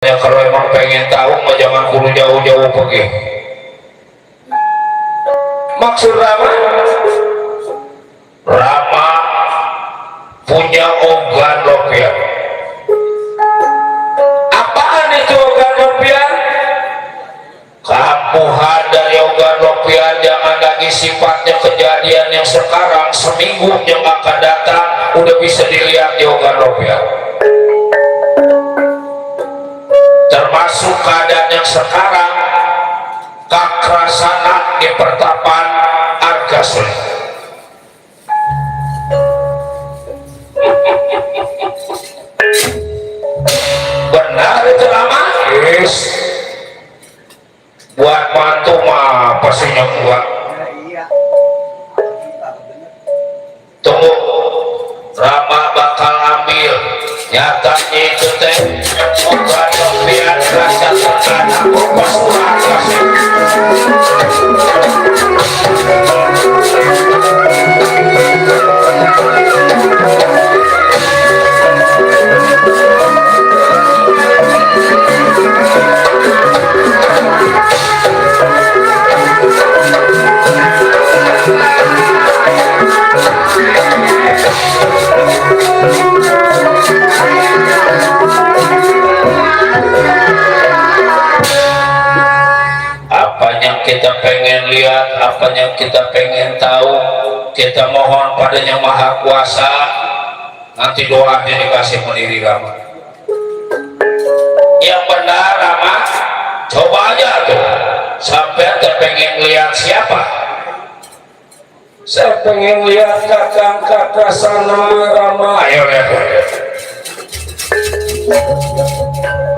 Ya, kalau emang pengen tahu mah jangan kudu jauh-jauh pergi. Maksud Rama punya organ lopian. Apaan itu organ lopian? Kampuhan dari organ lopian, jangan lagi sifatnya kejadian yang sekarang, seminggu yang akan datang udah bisa dilihat di organ lopian. Termasuk keadaan yang sekarang, kakrasana di pertapan Argasoli. Benar itu lama? Yes. Buat mantu mah pastinya buat. Tunggu, Rama bakal ambil. Nyatanya itu teh obat lopian rasa terkadang pas kasih. Kita pengen lihat, apa yang kita pengen tahu, kita mohon pada Yang Maha Kuasa, nanti doanya dikasih pendiri Rama. Yang benar Rama, coba aja tuh, sampai kita pengen lihat siapa? Saya pengen lihat kakang Kakrasana Rama. Ayo lihat.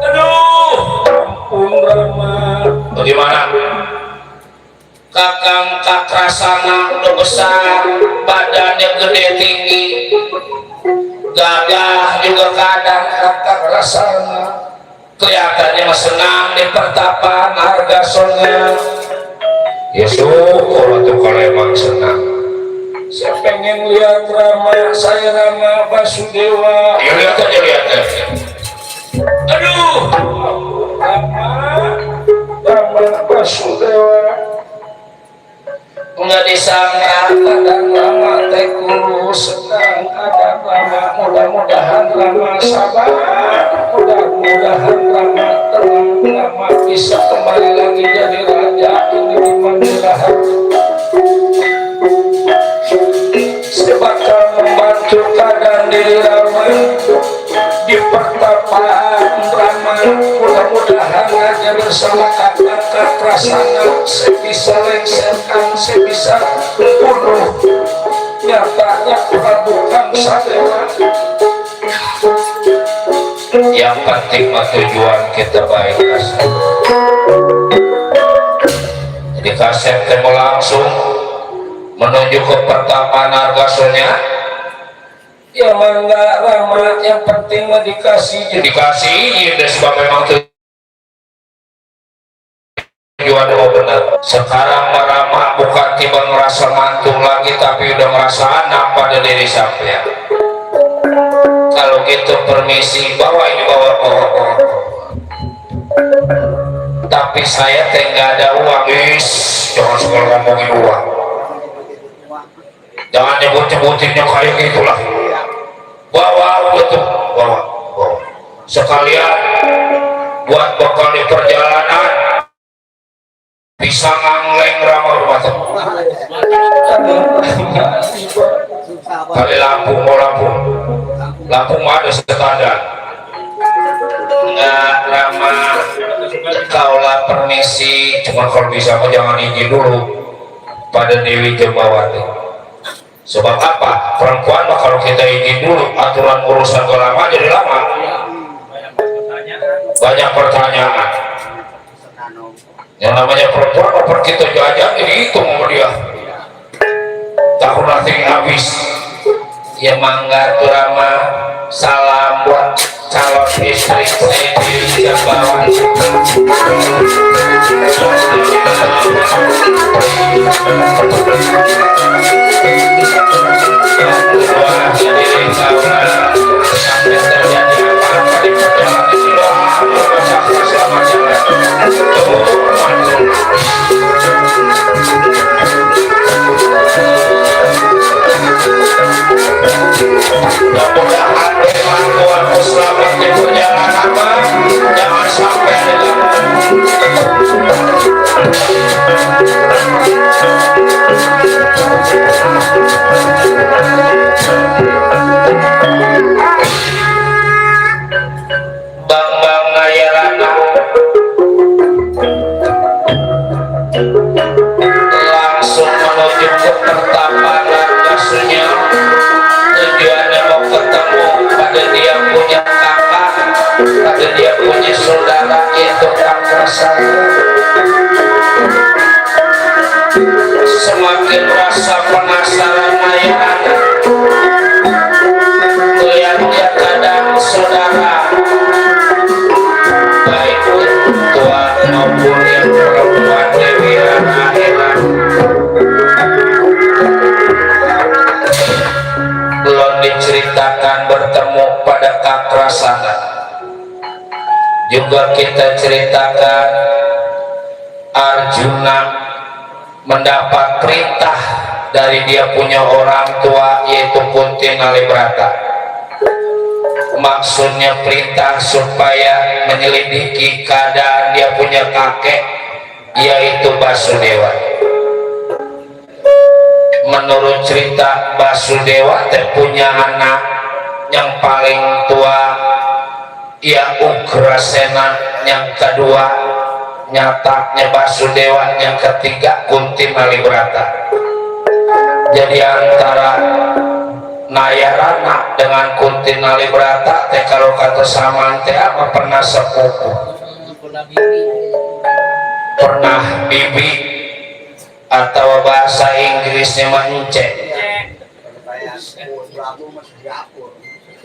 Aduh, ampun Rama. Bagaimana? Kakang Kakrasana udah besar, badannya gede tinggi, gagah juga kadang. Kakrasana kelihatannya mah senang di pertapan Argasona. Ya syukur tuh kalau emang senang. Saya pengen lihat Rama, saya Rama Basudewa. Ya lihat aja, lihat aja. Aduh, Rama Basudewa. Nggak disangka kadang lama teh kurus, sedang kadang lama, mudah-mudahan lama sabar, mudah-mudahan lama tenang, lama bisa kembali lagi jadi raja ini di Mandirahan. Saya bakal membantu keadaan diri Rama di pertapaan Rama, mudah-mudahan aja bersama kakak Kakrasana saya bisa lengserkan, saya bisa membunuh nyatanya Prabu Kamsadewa. Yang penting tujuan kita baik. Jadi kasep temu langsung menuju ke pertapaan Argasona. Ya mangga Rama, yang penting mah dikasih ya sebab memang tujuan mau benar. Sekarang Rama bukan tiba ngerasa mantu lagi, tapi udah ngerasa anak pada diri sampai. Kalau gitu permisi, bawa ini bawa. Tapi saya teh nggak ada uang, guys. Jangan sekali ngomongin uang. Jangan nyebut-nyebutinnya kayak gitulah. Bawa betul, bawa. Sekalian buat bekal di perjalanan, bisa ngangleng Rama rumah temu. Kali Lampung mau Lampung ada standar. Enggak Rama, kaulah permisi, cuma kalau bisa mau jangan izin dulu pada Dewi Jembawati. Sebab apa? Perempuan mah kalau kita izin dulu, aturan urusan lama jadi lama. Banyak pertanyaan. Yang namanya perempuan mau pergi ke jajan ini itu mau dia. Tahun nanti habis. Ya mangga tuh Rama, salam buat calon istri saya di Jambawan. Sampai terjadi apa-apa di perjalanan juga kita ceritakan Arjuna mendapat perintah dari dia punya orang tua yaitu Kunti Ngalibrata. Maksudnya perintah supaya menyelidiki keadaan dia punya kakek yaitu Basudewa. Menurut cerita Basudewa punya anak yang paling tua ya Ugrasena, yang kedua nyatanya Basudewa, yang ketiga Kunti Ngalibrata. Jadi antara Nayarana dengan Kunti Ngalibrata teh kalau kata saman teh apa pernah sepupu, pernah bibi, atau bahasa Inggrisnya mence.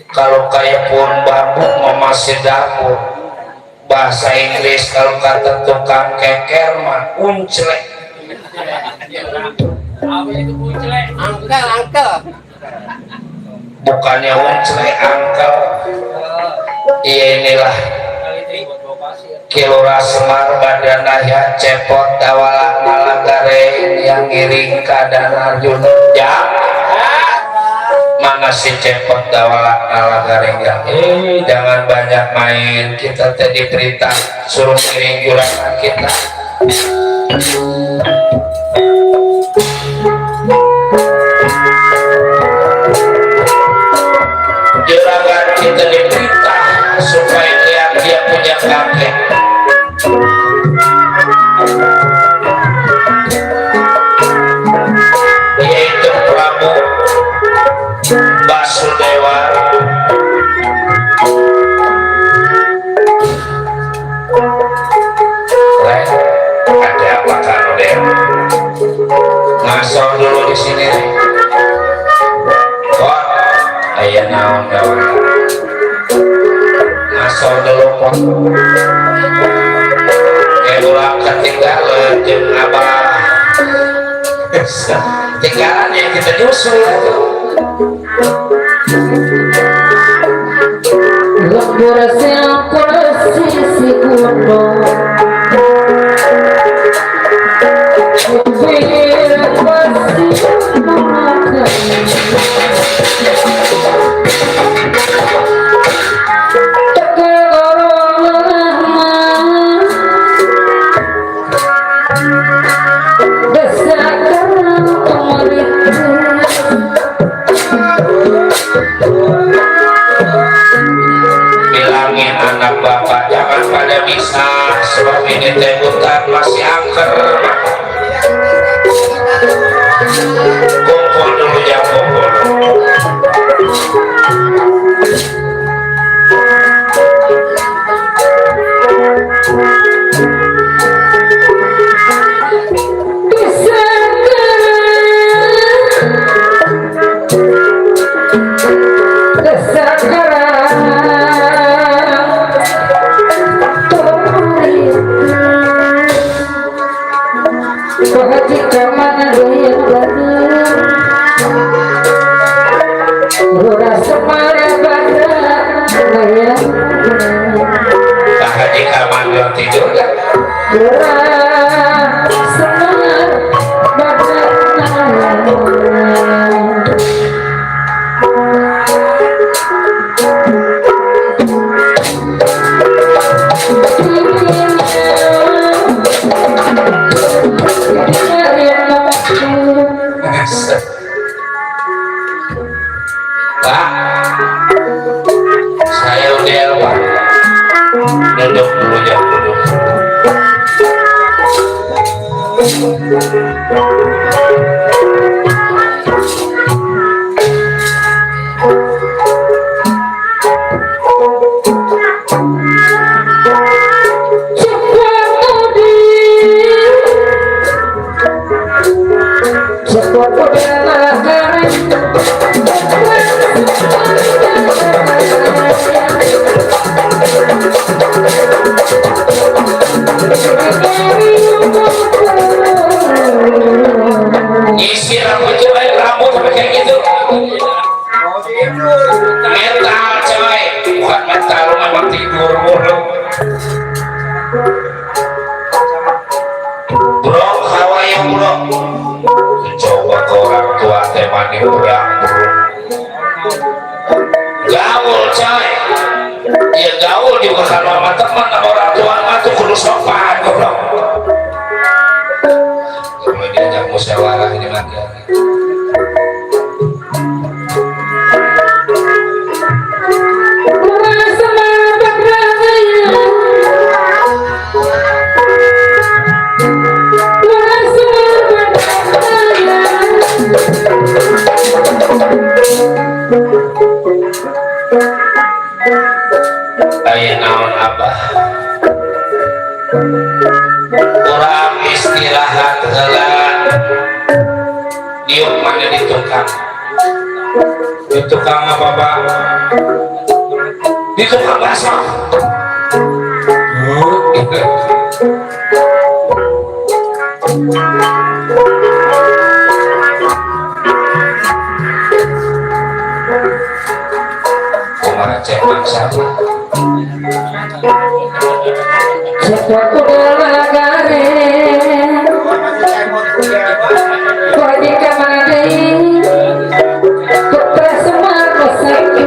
Kalau kayak pun bambu masih dapur. Bahasa Inggris kalau kata tukang keker mah unclek. Angkel. Bukannya unclek, angkel. Iya inilah Kilora Semar Badana ya cepot dawala nalagare yang ngiring keadaan Arjuna jam mana si cepot dawala nalagare yang jangan banyak main, kita tadi perintah suruh ngiring juragan kita. Juragan kita diperintah supaya dia punya kakek yaitu Prabu Basudewa. Ada apa kamu deh? Ngasor dulu di sini. Kok ayah naon. Ngasor dulu kok. Ulah ketinggalan jeung abah. Tinggalan yang kita nyusul. Lembur siapa sisi gunung, kupir pasti memakan. Bilangin anak bapak jangan pada bisa, sebab ini teh hutan masih angker. Kumpul dulu ya kumpul. Haji Kamandor tidur kan? Pak, saya udah lupa. Duduk dulu ya, duduk. Isi rambut coy, rambut sampai kayak gitu. Metal coy, bukan metal, memang tidur mulu. mana orang tua mah tuh kudu sopan goblok. Kalau diajak musyawarah ini mah aya naon abah urang istirahat heula diuk mana di tukang apa Pak? Di tukang bakso. Kumaha cek maksa Siapa kuda gare Wadi kamadai Putra semar kosaku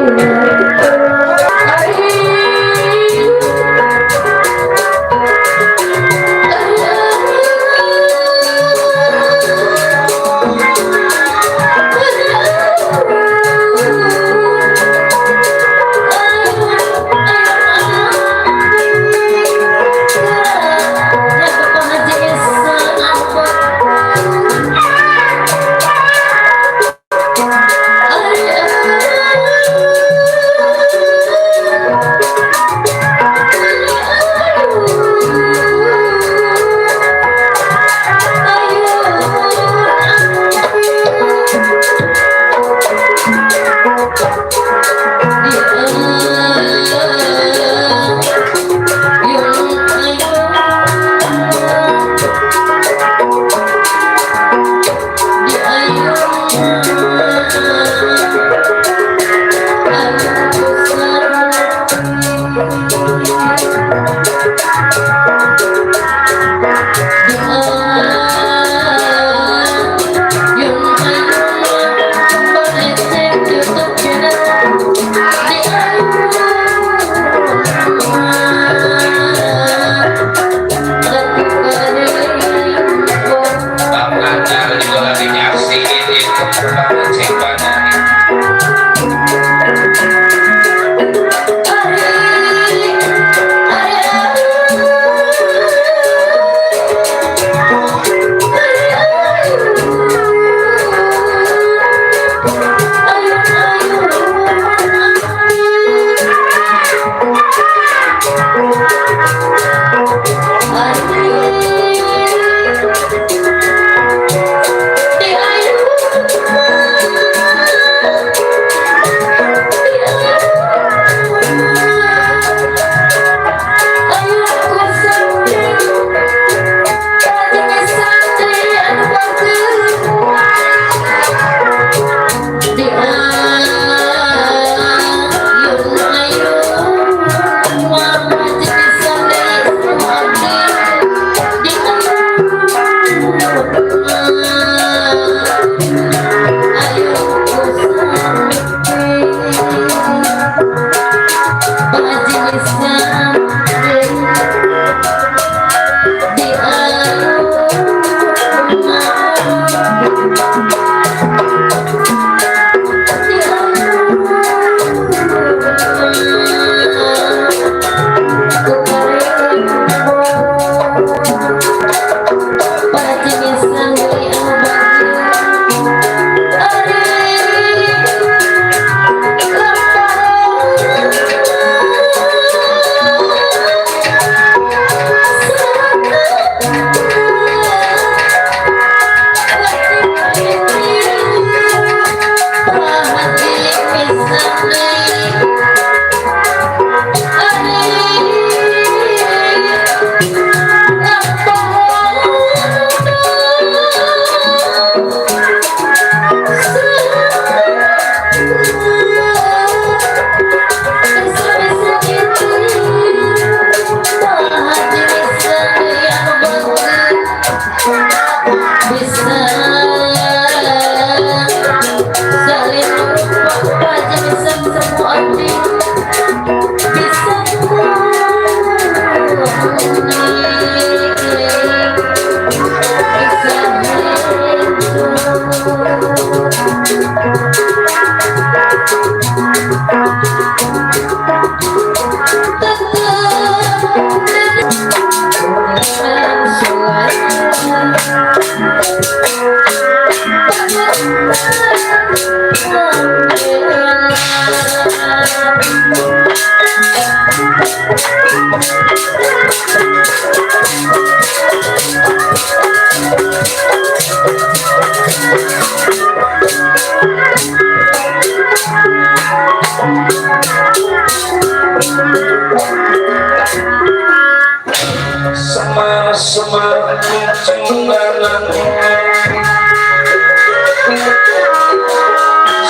Semar cengganan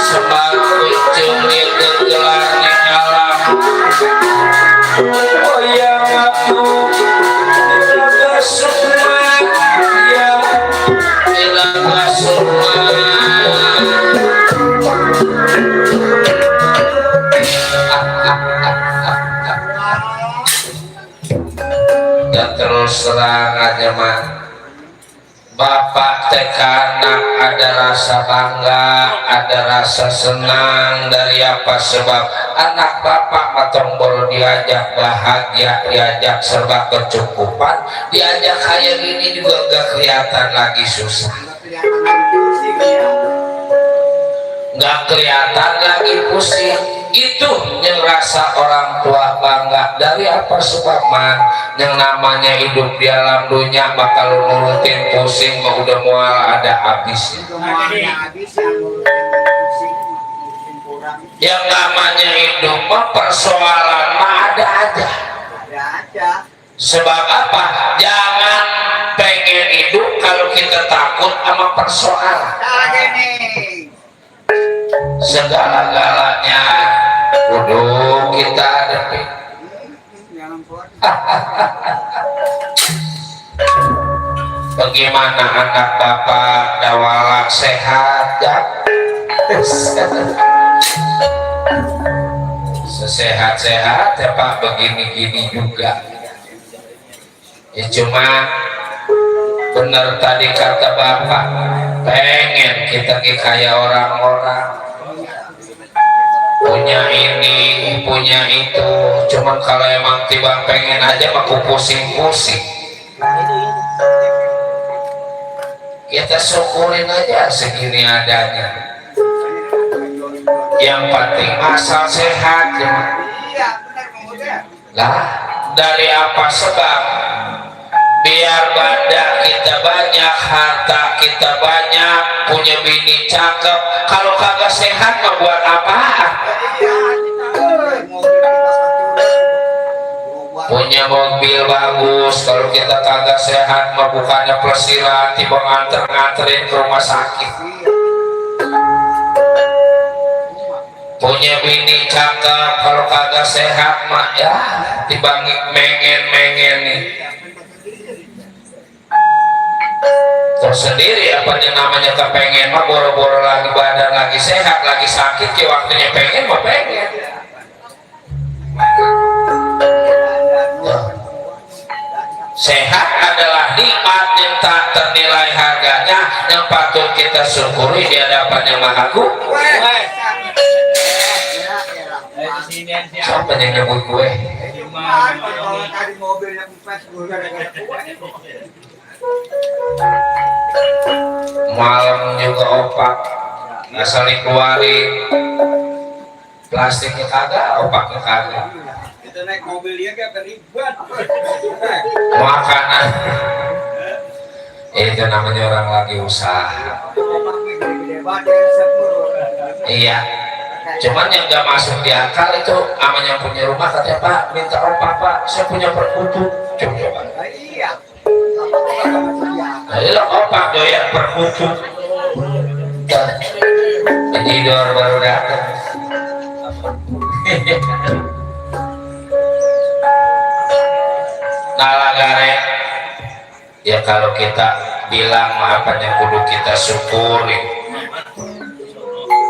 semar kucing gegelar alam goyang aku ilaga sukma ya ilaga sukma dan terus terang aja mah bapak teh anak ada rasa bangga, ada rasa senang dari apa sebab anak bapak matong baru diajak bahagia, diajak serba kecukupan, diajak kayak gini juga gak kelihatan lagi susah, gak kelihatan lagi pusing. Itu yang rasa orang tua bangga dari apa sebab man yang namanya hidup di alam dunia bakal nurutin pusing mau udah mual ada habisnya. Yang namanya hidup mah persoalan mah ada aja. Sebab apa? Jangan pengen hidup kalau kita takut sama persoalan. Segala-galanya kudu kita hadapi. Bagaimana anak bapak dawala sehat ya? Sesehat-sehat ya pak, begini-gini juga ya, cuma bener tadi kata bapak pengen kita kayak orang-orang punya ini punya itu, cuman kalau emang tiba pengen aja aku pusing-pusing, kita syukurin aja segini adanya, yang penting asal sehat ya. Lah dari apa sebab biar badan kita banyak, harta kita banyak, punya bini cakep, kalau kagak sehat mau buat apaan? Punya mobil bagus, kalau kita kagak sehat mah bukannya pelesiran tiba nganterin ke rumah sakit. Punya bini cakep, kalau kagak sehat mah ya tiba mengen nih. Tersendiri apa yang namanya kepengen mah boro-boro lagi badan lagi sehat lagi sakit ya waktunya pengen mah pengen ya. Sehat adalah nikmat yang tak ternilai harganya yang patut kita syukuri di hadapan Yang Maha Kuasa. Siapa yang nyebut gue? Malam juga opak asal dikeluarin plastiknya kagak, opaknya kagak. Kita naik mobil dia gak terlibat Makanan itu namanya orang lagi usaha. Iya, cuman yang gak masuk di akal itu namanya punya rumah katanya pak minta opak pak saya punya perkutut coba. Iya. Ayolah opak doyan perkutut. Tidur baru datang. Nalagare ya kalau kita bilang apa yang kudu kita syukuri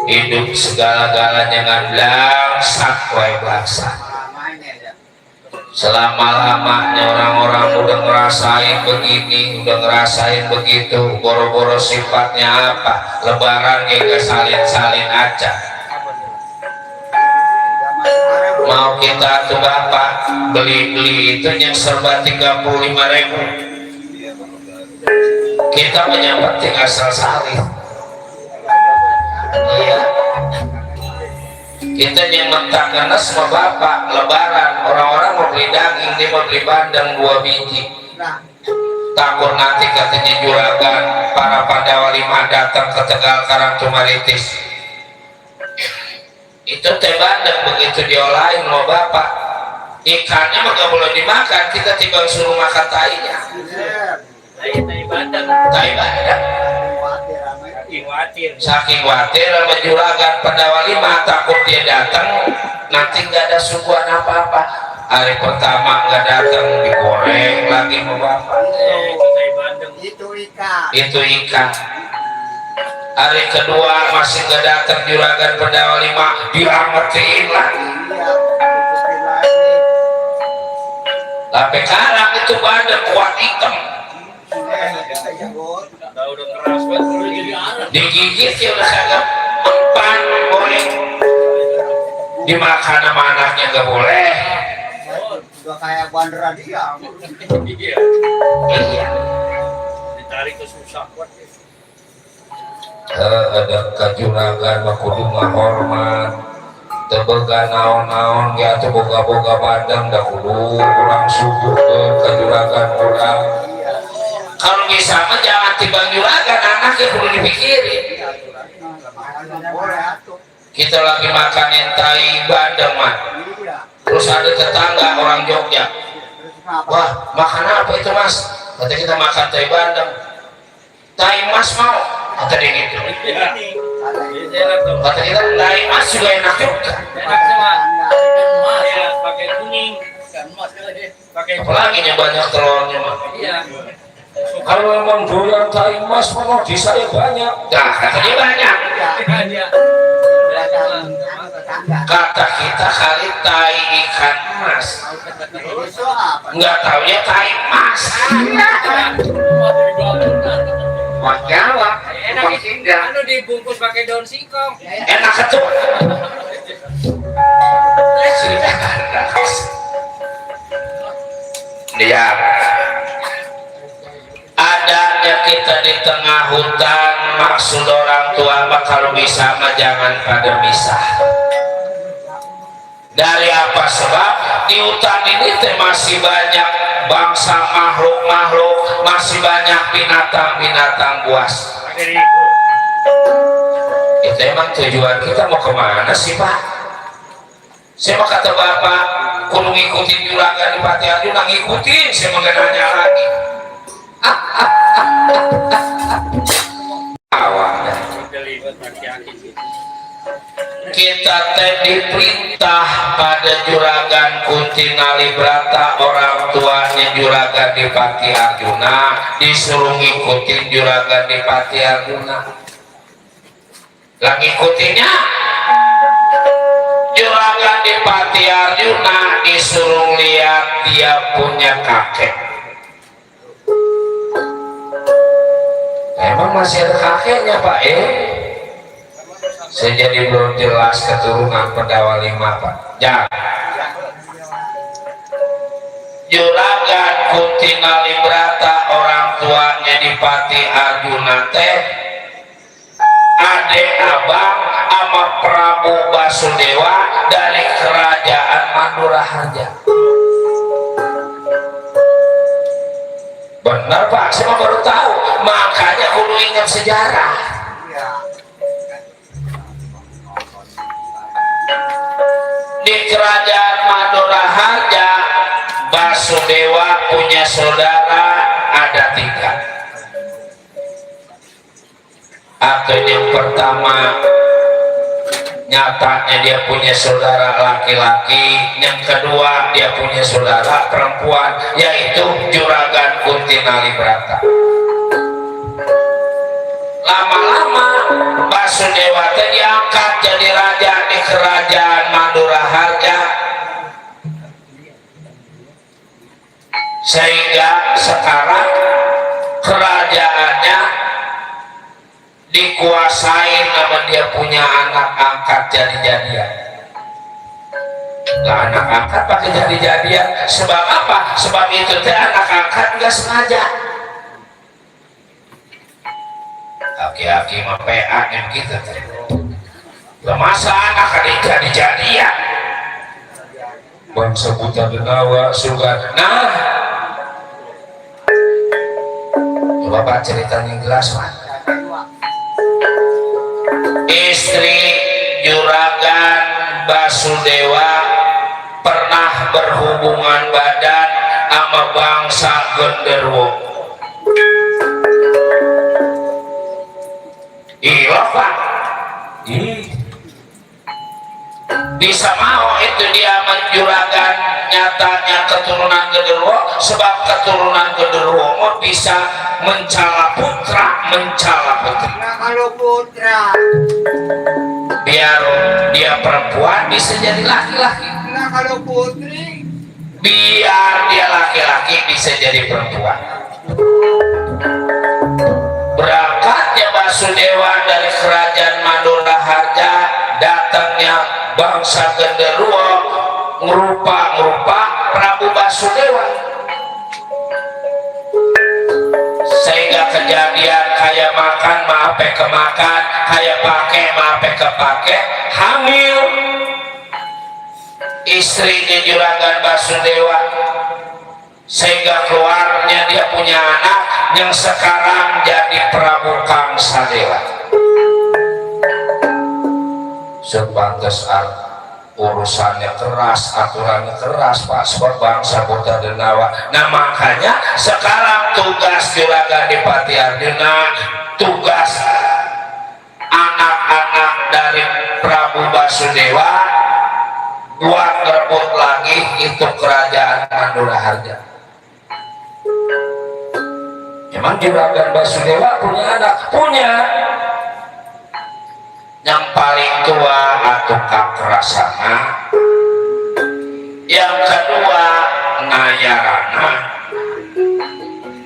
hidup segala-galanya ngandang sakwai belaksa selama-lamanya orang-orang udah ngerasain begini udah ngerasain begitu boro-boro sifatnya apa lebaran gak salin-salin aja mau kita tuh bapak beli itu yang serba 35.000, kita penting asal salih. Iya, kita yang mentangkan sama bapak lebaran, orang-orang mau beli daging, dia mau beli bandeng 2 biji, takut nanti katanya juragan para Pandawa 5 datang ke Tegal Karangtumaritis. Itu teh bandeng begitu diolahin mau bapak, ikannya mah gak boleh dimakan, kita tiba suruh makan tainya. Tai bandeng. Saking khawatir sama juragan Pandawa 5 takut dia datang nanti gak ada suguhan apa-apa. Hari pertama gak datang digoreng lagi mau bapak. Itu ikan. Hari kedua masih gak datang juragan Pandawa 5, diangetin lagi. Tapi sekarang itu bandeng kuat hitam. Digigit ya udah sangat empan boleh, dimakan sama anaknya gak boleh. Udah kayak bandera dia. Iya. Ditarik ke susah kuat. Ada kajuragan mah kudu ngahormat, tebega naon-naon ya teu boga-boga badang dah kudu urang subuh ke kajuragan urang. Kalau bisa mah jangan timbang juragan, anaknya kudu dipikirin. Kita lagi makanin tai bandeng mah, terus ada tetangga orang Jogja, wah makan apa itu mas? Kata kita makan tai bandeng. Tai mas mau? Kata dia gitu. Kata kita tai mas juga enak juga. Enak sama. Ya, pakai kuning. Apalagi yang banyak telurnya mah. Iya. Kalau memang doyan tai mas mau di saya banyak. Nah, kata dia banyak. Kata kita kali tai ikan emas. Enggak tahu ya tai emas. Wah Jawa, Enak anu dibungkus pakai daun singkong. enak ketua. Dia adanya kita di tengah hutan, maksud orang tua mah kalau bisa mah jangan pada misah. Dari apa sebab di hutan ini teh masih banyak bangsa makhluk-makhluk, masih banyak binatang-binatang buas. Itu emang tujuan kita mau kemana sih Pak? Saya mau kata Bapak kudu ngikutin juragan di Pati Arjuna, ngikutin, saya mau nanya lagi. Awalnya kita teh diperintah pada juragan Kunti Nalibrata, orang tuanya juragan di Pati Arjuna, disuruh ngikutin juragan di Pati Arjuna. Lah ngikutinnya juragan di Pati Arjuna disuruh lihat dia punya kakek. Emang masih ada kakeknya Pak? Saya jadi belum jelas keturunan Pandawa 5 Pak. Jangan. Juragan Kunti Nalibrata, orang tuanya di Pati Arjuna teh adek abang sama Prabu Basudewa dari kerajaan Manduraharja. Benar Pak, saya baru tahu, makanya kudu ingat sejarah. Di kerajaan Manduraharja, Basudewa punya saudara ada 3. Atau yang pertama nyatanya dia punya saudara laki-laki, yang kedua dia punya saudara perempuan, yaitu juragan Kunti Nalibrata. Lama-lama Basudewa diangkat jadi raja di kerajaan Manduraharja, sehingga sekarang kerajaannya dikuasai sama dia punya anak angkat jadi-jadian. lah anak angkat pakai jadi-jadian sebab apa? Sebab itu teh anak angkat nggak sengaja. Aki-aki mah PA yang kita teh lah masa anak ada jadi-jadian bangsa buta denawa surga. Nah Bapak ceritanya jelas Pak. Istri Juragan Basudewa pernah berhubungan badan sama bangsa genderuwo. Iya Pak. Bisa mau itu dia menjuragan nyatanya keturunan genderuwo, sebab keturunan genderuwo mau bisa mencala putra mencala putri. Nah kalau putra, Biar dia perempuan bisa jadi laki-laki. nah kalau putri, Biar dia laki-laki bisa jadi perempuan. Berangkatnya Basudewa dari kerajaan Mandura Harja, datangnya bangsa genderuwo ngerupa Prabu Basudewa, sehingga kejadian kayak makan maape kemakan, kayak pakai maape kepake, hamil istrinya Juragan Basudewa, sehingga keluarnya dia punya anak yang sekarang jadi Prabu Kangsadewa. Sepantas urusannya keras, aturannya keras Pak, sebab bangsa buta denawa. Nah makanya sekarang tugas Juragan Dipati Arjuna, tugas anak-anak dari Prabu Basudewa buat ngerebut lagi itu kerajaan Mandura Harja. Emang Juragan Basudewa punya anak? Punya. Yang paling tua atau Kakrasana, yang kedua Nayarana,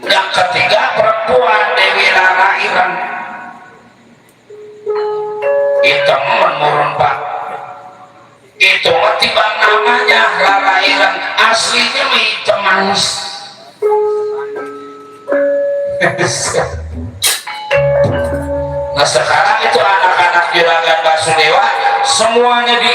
yang ketiga perempuan Dewi Rara Ireng. Itu menurun Pak, itu tiba namanya Rara Ireng, aslinya hitam manis. Nah sekarang itu anak-anak Juragan Basudewa semuanya di